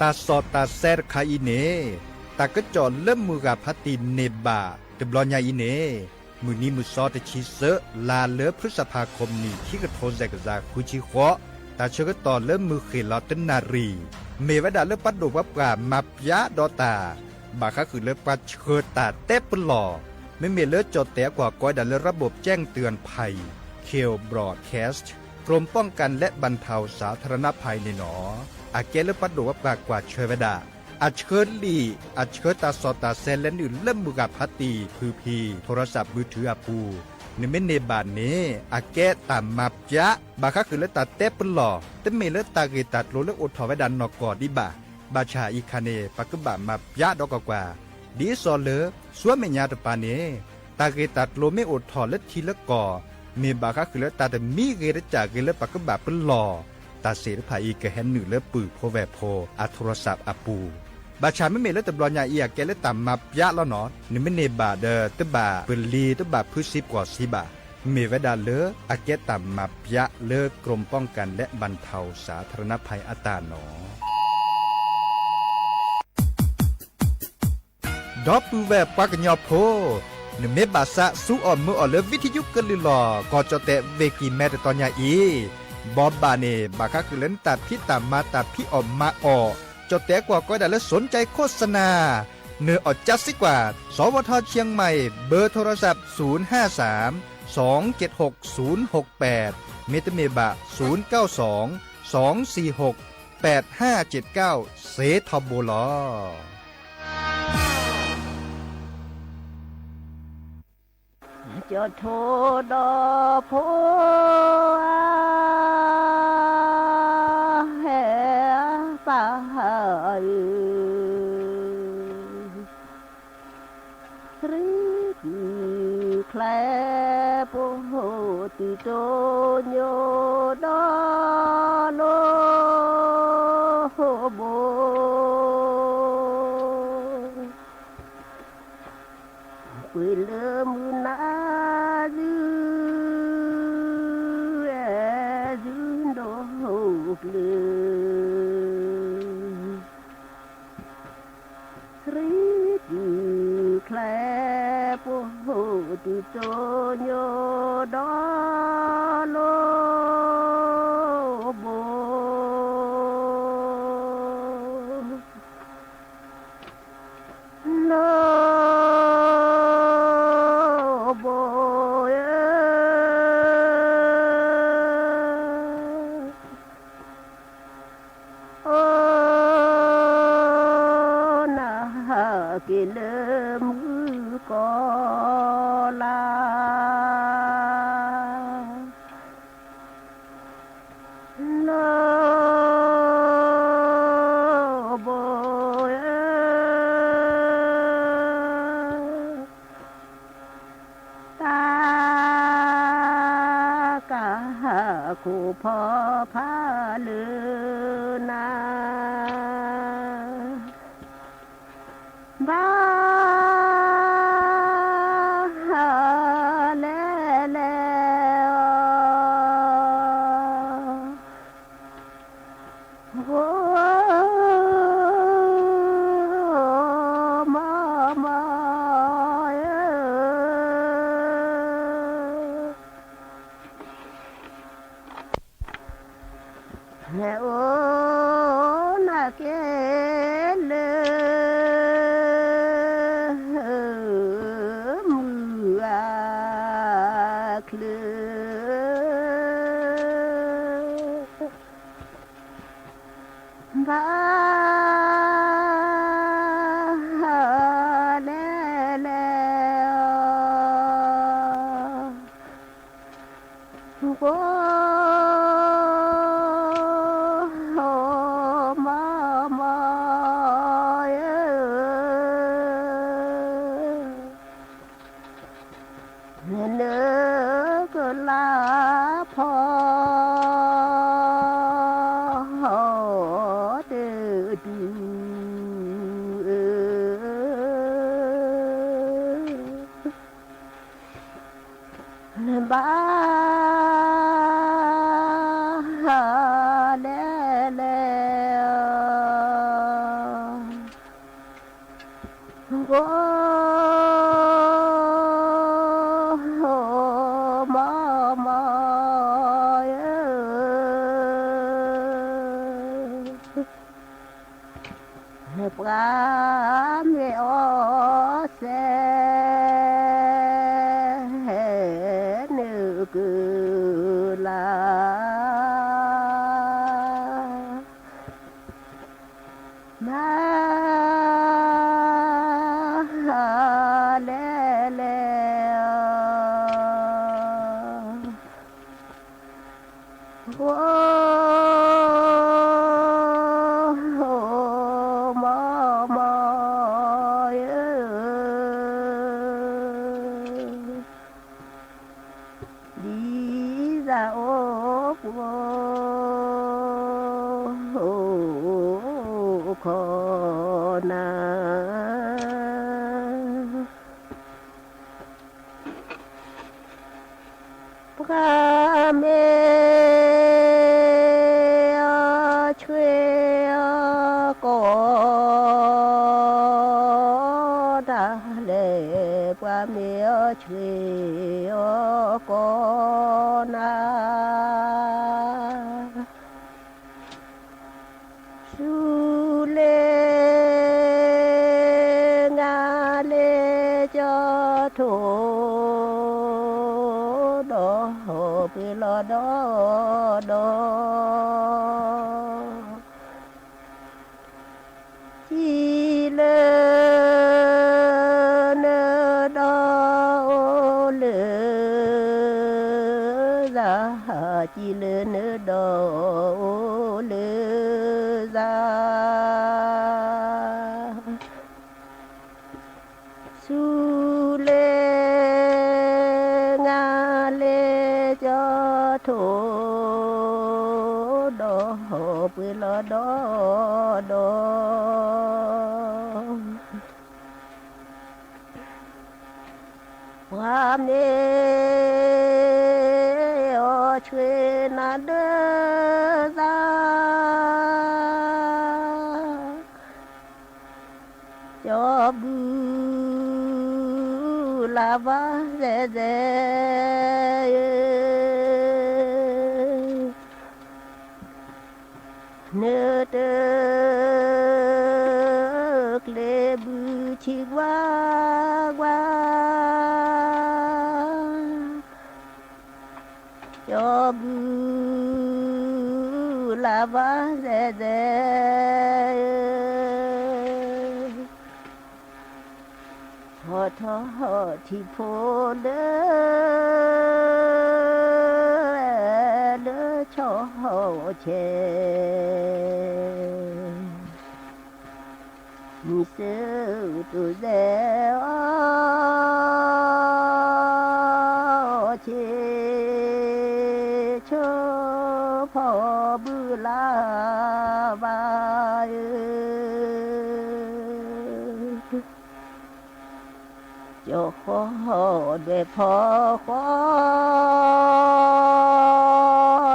တၢ်စီၣ်တၢ်ဆဲတခါအံၤန့ၣ် တၢ်ကစီၣ်လၢမုၢ်ဂၤဖးတံၢ်န့ၢ်ဘၣ်တဘျီညါအံၤန့ၣ် မုၢ်နံၤမုၢ်သီတဆံသၢ လါလၢဖုစဖးခီမနံၤ ခံကထိစဲးကစၢ်ဃုဆံဃိး, တၢ်ဆၢကတီၢ်လၢမုၢ်ဃ့ၢ်လီၤတနၣ်ရံၣ် မ့ၢ်ဝဲဒၣ်လၢပှၤဒိၣ်ပှၤပှၢ်မၤပျးဒီးတၢ် ဘၣ်ဃးဃုာ်လၢပှၤဆှၢတၢ်တဲပလီၢ်, မ့မ့ၢ်လၢကၠီၣ်တဲာ်အကွၢ်ကိးဝဲဒၣ်လၢ ระบบแจ้งเตือนภัย Kio Broadcast กรมป้องกันและบรรเทาสาธารณภัยန့ၣ်လီၤ. အကဲလၢပှၤဒိၣ်ပှၤပှၢ်ကွၢ်ဆၢဝဲဒၣ် အဆှၢလံာ် အဆှၢတၢ်စီၣ်တၢ်ဆဲလဲၤနုာ်လၢမုၢ်ဂၤဖးတံၢ်ဖုၣ်ဖံၣ် โทรศัพท์มือถือ အပူၤ, နမ့ၢ်န့ၢ်ဘၣ်န့ၣ် အကဲတၢ်မၤပျး ဘၣ်ဃးဃုာ်လၢတၢ်တဲပလီၢ် တမ့ၢ်လၢတၢ်ဂ့ၢ်တၢ်ကျိၤလၢအိၣ်ထီၣ်ဝဲဒၣ်နီၢ်ကီၢ်ဒံးဘၣ်. ဘၣ်ဆၣ်အံၤခါန့ၣ် ပကဘၣ်မၤပျးဒီးကွၢ်ကွၢ်, ဒ်သိးလၢ ဆူမဲာ်ညါတပၤန့ၣ် တၢ်ဂ့ၢ်တၢ်ကျိၤမ့ၢ်အိၣ်ထီၣ်လၢထံလၢကီၢ် မ့ၢ်ဘၣ်ဃးဃုာ်လၢတၢ်တမံၤဂ့ၤတစၢ်ဂ့ၤလၢပကဘၣ်ပလီၢ်, တၢ်စ့ၣ်တဖၣ်အံၤကဟဲနုာ်လၢပုၢ်ဖိဝဲၢ်ဖိ အ โทรศัพท์ အပူၤ, ဘၣ်ဆၣ်မ့မ့ၢ်လၢတဘျီညါအံၤ အကဲလၢတၢ်မၤပျးလီၤနီၤ, နမ့ၢ်န့ၢ်ဘၣ်ဒီး တဘၣ်ပလံၤတဘၣ်ဖုးဆံးပှီၢ်ဆံးဘၣ်, မ့ၢ်ဝဲဒၣ်လၢအကဲတၢ်မၤပျးလၢ กรมป้องกันและบรรเทาสาธารณภัย အတၢ်နီၤ. ဒီပုၢ်ဝဲၢ်ပှၤကညီဖိ, နမ့ၢ်ဘၣ်ဆးစူးအီၣ်မုာ်အီၣ်လၢ วิทยุ ကလုာ်လီၢ် ကီၢ်ကၠီၣ်တဲၣ် ဝ့ၢ်ကံၢ်မဲ တတီၤညါအံၤ, ဘီဘၣ်န့ၣ် ဘၣ်ဃးဃုာ်လၢနတၢ်ဖံးတၢ်မၤတၢ်ဖံးအီၣ်မၤအီၣ်, ကၠီၣ်တဲၣ်ကွၢ်ကိးဝဲဒၣ်လၢ สนใจโฆษณา နၢၤအီၣ်ကၠါစ့ကွၢ် สวท เชียงใหม่ เบอร์โทรศัพท์ ศูนย์ห้าสาม สองเจ็ดหกศูนย์หกแปด မ့တမ့ၢ်ဘၣ် ศูนย์เก้าสอง สองสี่หก แปดห้าเจ็ดเก้า စ့ထီဘိလီၤ. ကၠီၣ်ထိဒီးဖိဧၢ, ဟဲပၢ်ဧၢ, ရ့ဒုးချဲ ပအိၣ်တုၤတိညိၣ်ဒီးလိၣ်ဘိ ကွံာ်လၢမုၢ်နၤဒုး အဲၣ်ဒုးဒိၣ်ကျၢၤ ရ့ဒုးချဲ ပအိၣ်တုၤတိညိၣ်ဒီးလိၣ်ဘိ လိၣ်ဘိဧၢ, အိၣ်နၤဟးက့ၤလၢမုၣ်ကီၤလၤ လိၣ်ဘိဧၢ, တၢ်ကဟးခိၣ်ဖီဖးလၢနၤ ဘၣ်လဲၣ်လဲၣ်အီၤ ဂီၤမီမီ ဟဲအိၣ်နၤက့ၤလၢ မုၢ်အချၢ ဘၣ်လဲၣ်လဲၣ်အီၤ ဂီၤမီမီဧၢ, နကလါဖီတဒူဧၢ ဘၣ်လဲၣ်လဲၣ်အီၤ အိ မိၢ်မိၢ်ဧၢ, ပှၤမ့ၢ်အီၣ်စဲ နုာ်ကုၢ်လၢ် မၤလဲၣ်လဲၣ်အီၤ, အိ မိၢ်မိၢ်ဧၢ, ဒ်သိးအိၣ်ကိၢ်ခီၣ်နၤ ပှၤမ့ၢ်အီၣ်ဆှ့အီၣ်ကိးတၢ်လဲၣ်, ပှၤမ့ၢ်အီၣ်ဆှ့အီၣ်ကိးနၤ ဆူလ့ငါလ့ကၠီထိၣ် ဒီးပှ့ၤလီၤဒီဒီ စံးလၢနဒီအိၣ်လၢသး, စံးလၢနဒီအိၣ်လၢသး ဆူလ့ငါလ့ကၠီထိၣ် ဒီးပှ့ၤလီၤဒီဒီ ပှၤမ့ၢ်အီၣ်ဆှ့နၤဒီးသး ကၠီဘုလၢ်ဘၣ်သဲးသဲး နတကျ့ၤဘုဆံးကွၢ်ကွၢ် ကၠီဘုလ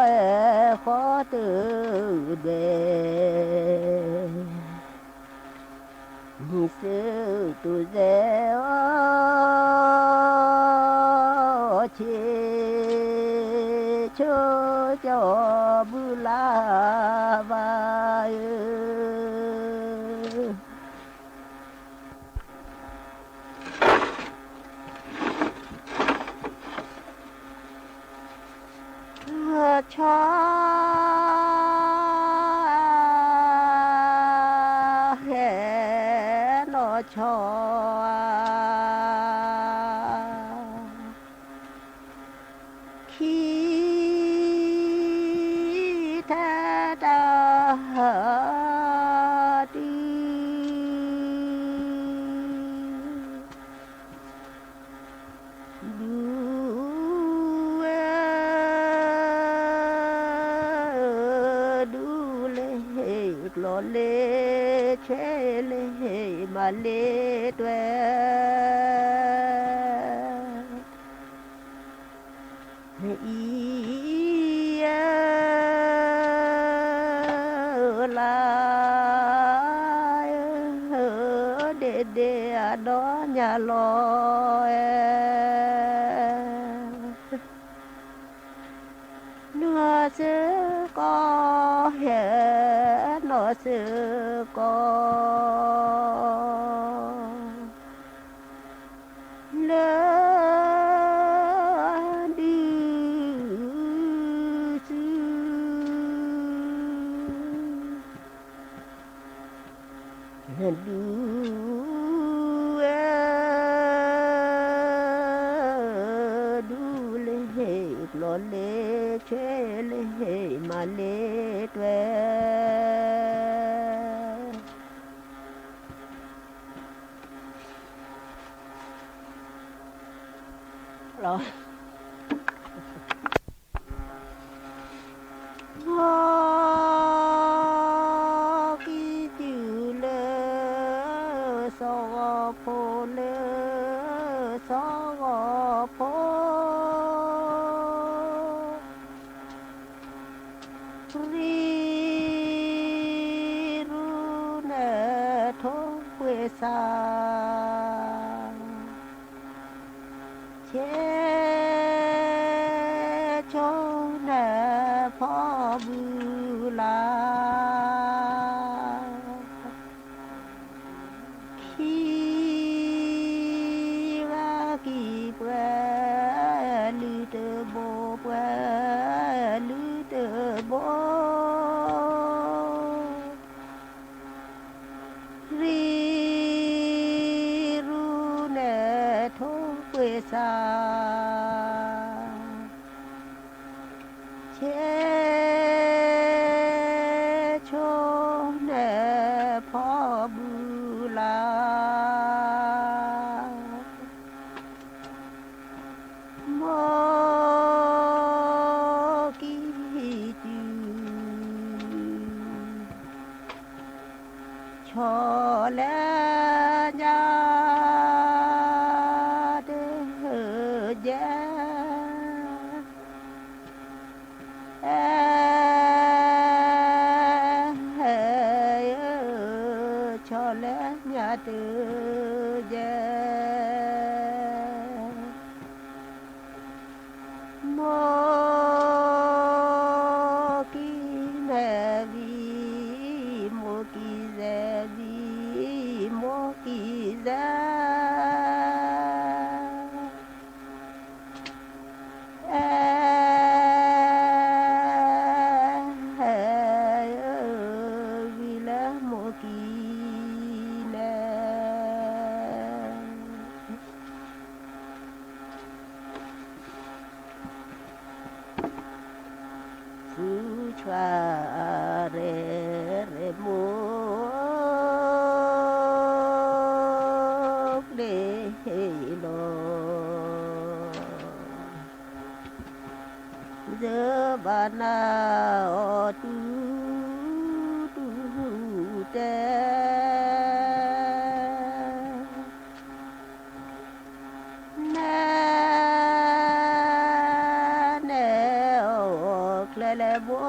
ၢ်ဘၣ်သဲးသဲး ဟီၣ်ထီၣ်ထံဖိလၢ လၢဆီဆဲး မုၢ်စၢၤတိၤစဲအီၤ ဆ့ဆိဖီၣ်ဘုလၢ်ဘၣ်ဧၢ ကၠီဃီဒွဲၣ်ဖီဃီ ဃီတဒွဲၣ် မုၢ်စၢၤတိၤစဲအီၤ ဆ့ဆိကၠီဘုလၢ်ဘၣ်ဧၢ ဆီ ဟဲနီၢ်ဆီ ခံထါတၢ် တုၤ ဒူ ဒူလ့ၤကျီၢ်လ့ၤဆဲးလ့ၤမၤလ့ၤတွဲ အံၤ လါ ဒဲ ဒ့အဒီးညါလီၤအဲ, နီၢ်စ့ၢ်ကီး ဟဲနီၢ်စ့ၢ်ကီး လၢ ဒုးစု ဒုးဝဲ ဒုးလၢဟ့ၣ်ကျီၢ်လၢဆဲးလၢဟ့ၣ်မၤလၢ တွဲ ကံၢ်စုလၢ စီၤဂီၤဖိလၢ စီၤဂီၤဖိ ရံရူန့ၣ်ထိၣ်ကွံာ်စၢ် ဆဲး ဆိန့ၣ်ဖီၣ်ဘုလၢ် ခံဂၤကံၢ်ပှဲၤလုၢ်တဘိ ပှဲၤလုၢ်တဘိ ရံရူန့ၣ်ထိၣ်ကွံာ်စၢ် ဆဲး ဆိန့ၣ်ဖီၣ်ဘုလၢ် မိၢ်ကံၢ်စု ဆီလဲၣ်ညါတကဲ အဲ ဆီလဲၣ်ညါတကဲ မိၢ်ကံၢ်မဲာ်ဝံၤ မိၢ်ကံၢ်စဲးဝံၤ မိၢ်ကံၢ်စဲး အဲ ဝံၤလၢမိၢ်ကံၢ်နဲ သူၣ်ဆှါရဲၣ်ရဲၣ်မိၢ် ကျ့လီၤ ယဘၣ်နၤအီၤတူၢ်တူၢ်တဲ နဲနဲအိၣ်ချ့လဲၣ်ဘိ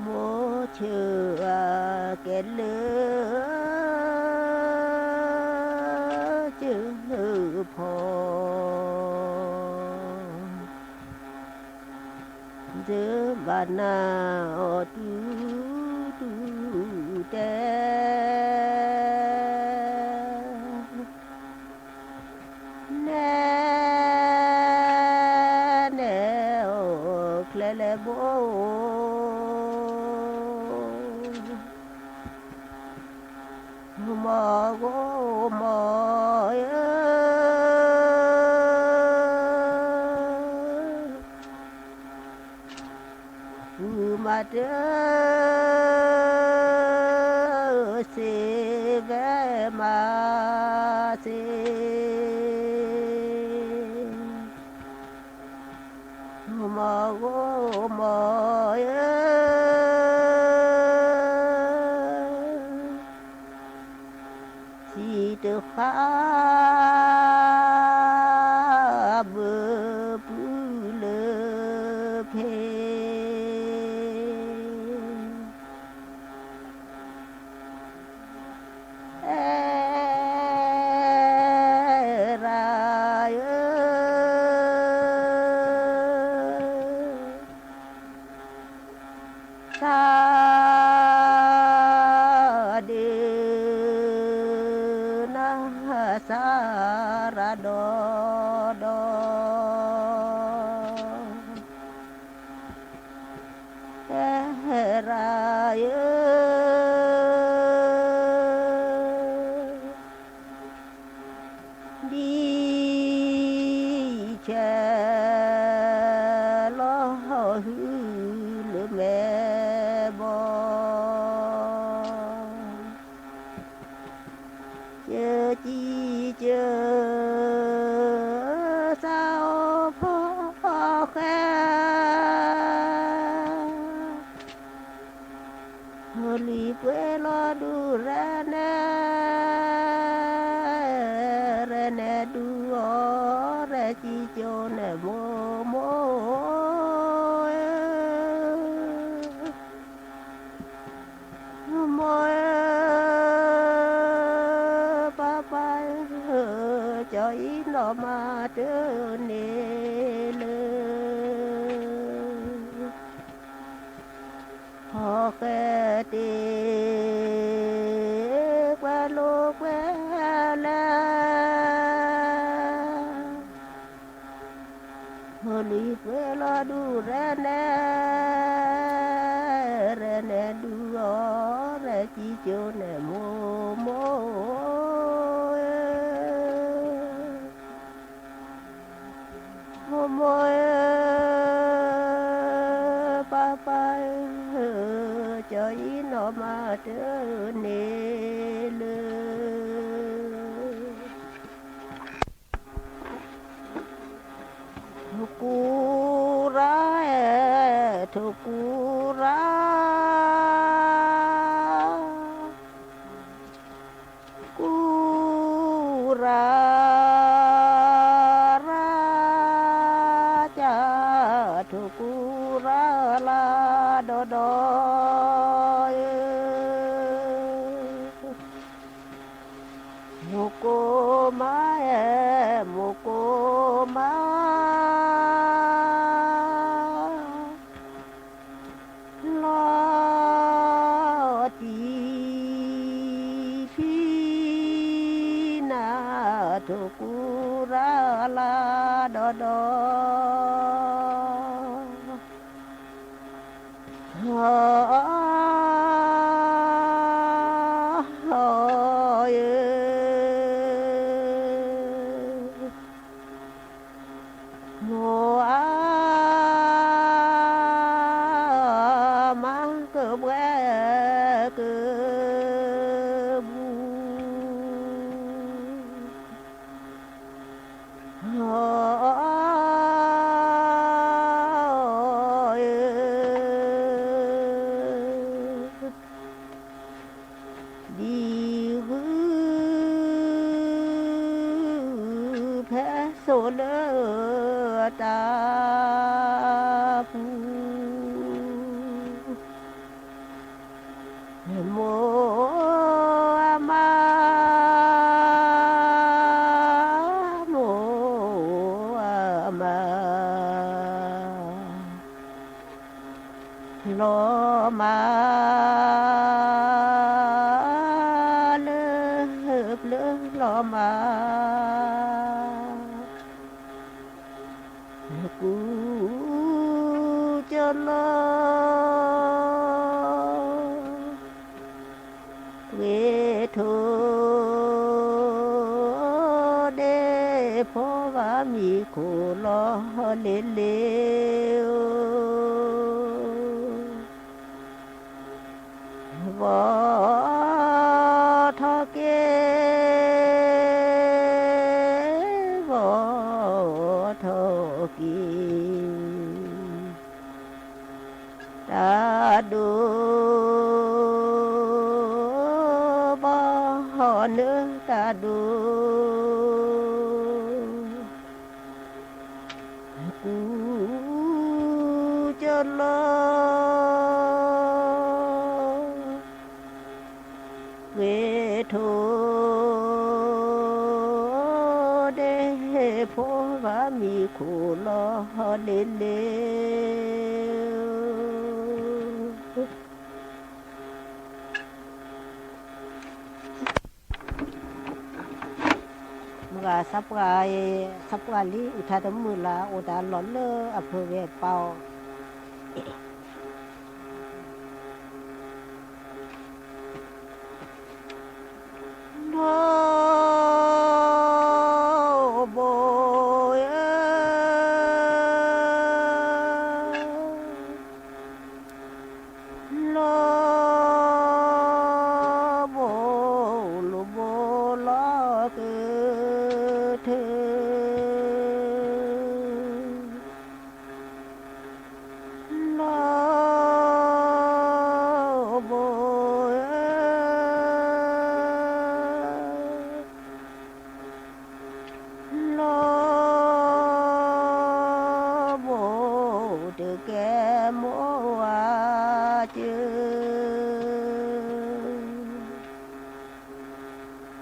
မိၢ်ဆၢအကဲလၢ ကၢၢ်ဖီ ယဘၣ်နၤအီၤတူၢ်တူၢ်တဲ နဲ နဲအိၣ်ချ့လဲၣ်ဘိ မိၢ်ဂီၤမိၢ်ဧၢ ဃုမၤတၢ်စ့ ဝဲမၤစ့ မိၢ်ဂီၤမိၢ်ဧၢ စံးတဃၣ် ဘၢပုၢ်လၢဖဲ တၢ်ဒုးနၢ်စၢ်ရၤဒီဒီ ဟဲရၤဧၢ ဒ်ဆဲးလီၤဟုလၢမဲာ် ဘီ ကၢကံကၢ သးအိၣ်ဖီဃဲ လွံၢ်ပှဲၤလီၤဒူၣ်ရဲၣ်နဲ ရဲၣ်နဲဒူအီၤ ရဲၣ်ကံကၠိန့ၣ် မိၢ်မိၢ်ဧၢ မိၢ်ဧၢ ပၢ်ပၢ်ဧၢ ကၠီအံၤနီၢ်မၤတၢ်န့ၣ်လၢ ဖီဃဲတ့ၢ် ကွဲလိာ်ကွဲလဲၣ် လွံၢ်ပှဲၤလီၤဒူၣ်ရဲၣ်နဲ ရဲၣ်နဲဒူအီၤ ရဲၣ်ကံကၠိန့ၣ် မိၢ်မိၢ်ဧၢ မိၢ်မိၢ်ဧၢ ပၢ်ပၢ်ဧၢ ကၠီအံၤနီၢ်မၤတၢ်န့ၣ်လၢ ထိၣ်ကူရၤ ထိၣ်ကူရၤ ကူရၤ ရၤ ကၢ် ထိၣ်ကူရၤလၤဒီဒီ မိၢ်ကိးမး မိၢ်ကိးမး လီၤတံၢ်ဖံနၤ ထိၣ်ကူရၤလၤဒီဒီ မိၢ်အါမါကဘှဲကဘှူ ဒ်ဂုၢ်ဖဲစိာ်လၢတၢ်ပူၤ မိၢ်အါမါ မိၢ်အါမါ လီၤမၢ် လၢပျၢၤလီၤမၢ် ကူကၠီလီၤ ပှ့ၤထိၣ် ဒ့ၣ်ဖိဘၣ်မံၤခိၣ်လီၤလ့လ့ဧၢ ဘီထီၣ်က့ၤ ဘီထီၣ်က့ၤ တၢ်ဒိၣ် ဘီနၢတၢ်ဒိၣ် ကူကၠီလီၤ ပှ့ၤထိၣ် ဒ့ၣ်ဖိဘၣ်မံၤခိၣ်လီၤလ့လ့ ကူ ဂၤ သးပှၢ်, သးပှၢ်လံ အုၣ်ထါတမုာ်လၢ် အိၣ်တၢ်လီၢ်လၢအဖၢဝဲပၢ်အီၤ လီၤဘိဧၢ, လီၤဘိ လီၤဘိလီၤက့ၤထၢ လီၤဘိဧၢ, လီၤဘိ တကဲမိၢ်အကၢ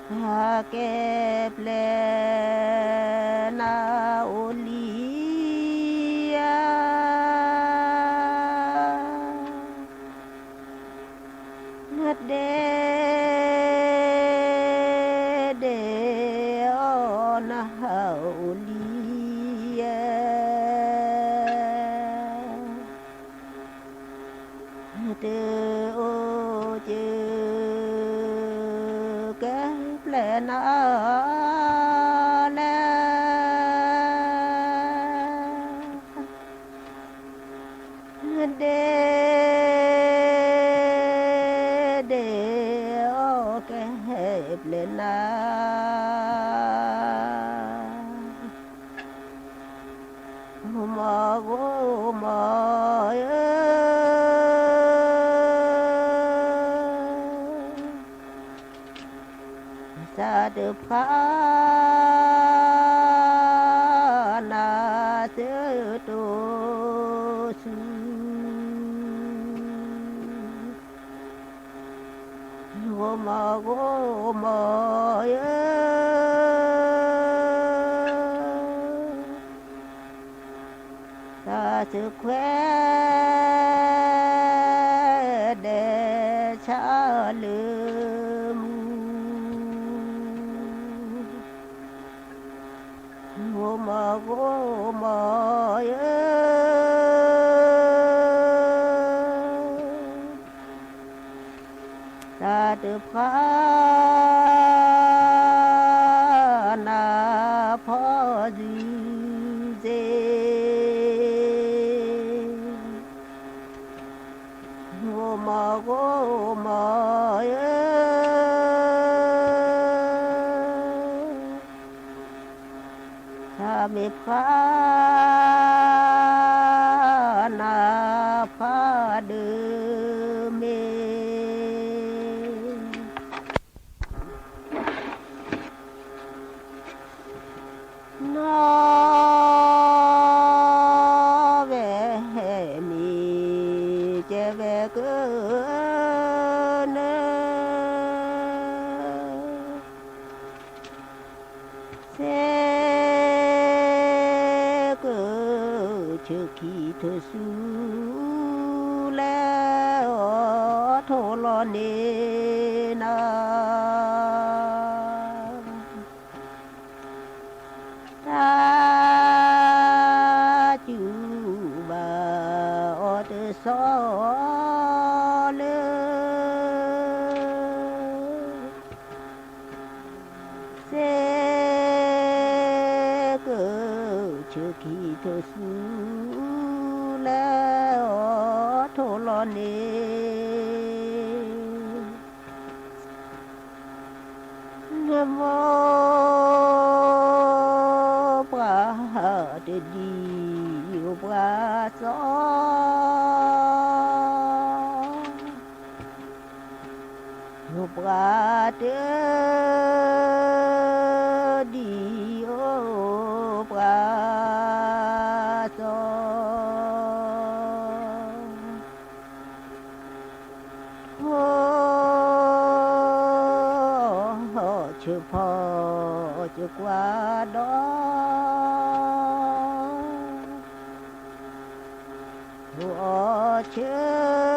ဟဲက့ၤပျဲနၤအိၣ်လံဧါ, ဒဲဒဲအီၤနဟးအိၣ်လံဧါ, တအိၣ်ကၢ ကဲပျဲနၤလဲၣ်, ဒဲ ဒဲ အီၤကဲပျဲနၤ မီၢ်ဂီၤမီၢ်ဧၢ, သးတဖျါ နၤသတိၣ်ဆူ ဂီၤမီၢ်ဂီၤမီၢ်ဧၢ, သးသခွဲ ဒဲးဆါလၢမူ ဂီၤမီၢ်ဂီၤမီၢ်ဧၢ, သးတဖျါ နၤဖီၣ်စုစ့ ဂီၤမီၢ်ဂီၤမီၢ်ဧၢ, သးမ့ၢ်ဖျါ နၤဖျါဒၢမ့ၢ် နီၢ်ဝဲမ့ၢ်ကဲဝဲကနၢ စဲကၢၢ်ဆၢခံထၢၣ်ဆူ လဲၤအီၣ်ထိၣ်လီၤန့ၢ်နၤ တၢ်စူၢ်ဘၣ်အီၤတစီလၢ စဲကၢၢ်ဆၢခံထၢၣ်ဆူ လဲၤအီၣ်ထိၣ်လီၤန့ၢ် မိၢ်ပှၢ်တဒံၣ်အိၣ်ပှၤစီ မိၢ်ပှၢ်တဒံၣ်အိၣ်ပှၤစီ ထိၣ်ဆၢဖီၣ်ကကွၢ်ဒီး ထိၣ်အီၣ်ဆၢ